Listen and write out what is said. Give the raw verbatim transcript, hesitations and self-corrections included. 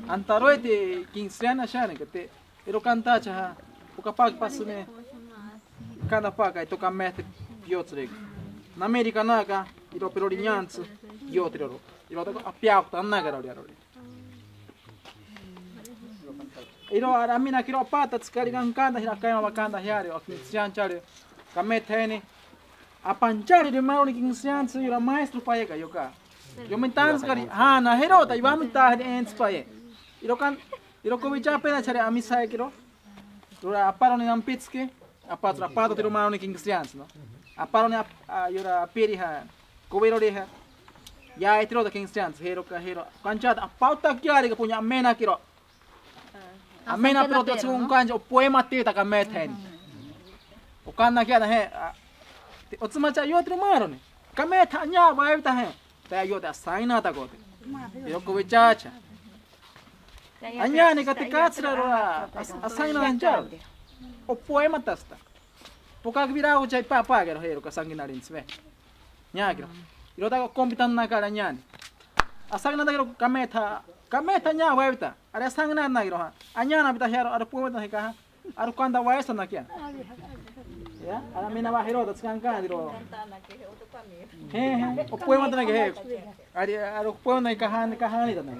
Antaroite quince años ashaninka te. Iro kantacha ha. Pokapaki pasune. Kantapaka ito kameeta piotsireka. Namerica naka, iro pero riñantsi, iotiroro. Iro toko apiaktanaka rori arori. Iro araminakero apata, tsikari kankantajira, akaima wakantajeari, o quince años chari. Kameeta eni. Apanchari ri maroñe quince años, yora maestro paye ka yoka. Yo me tanskari, ha, najerota, iba me tajari entsipaye. Iro kan, iro kowicha pena chari amisaikero. Rora aparoni nampitske, apatsora apato tiro maroñe quince años, no? Aparoni ap-, a, yora apiri ha, kowirori ha. Ya etiro ta quince años, jero ka jero. Kanchata, apauta kiari ka puña amenakero. Amena pero te tsuko kancha, o poema te ta kameeta eni. O kana kia na he, a, te, o tsumacha yo tiro maroñe. Kameeta aña, bai ta he. Te yo te asaina ta kote. Yo kowichacha. Aña ni kate katsira ro a, as-, asaina ancha. O poema tasta. Poka kibira o chai papa kero jero ka sanguinarin tsve. Ñakero. Iro ta kompitan nakara ñani. Asangnantakero kameeta, kameeta ña wevita. Are asangnantakero ha. Aña na pita jero, are poema ta jekaja. Are kanta waesa nakia. Ya, are mina wa jero ta tsikan kan diro. He, he. O poema ta nake he. Are, are poema na kajan, kajan ita na.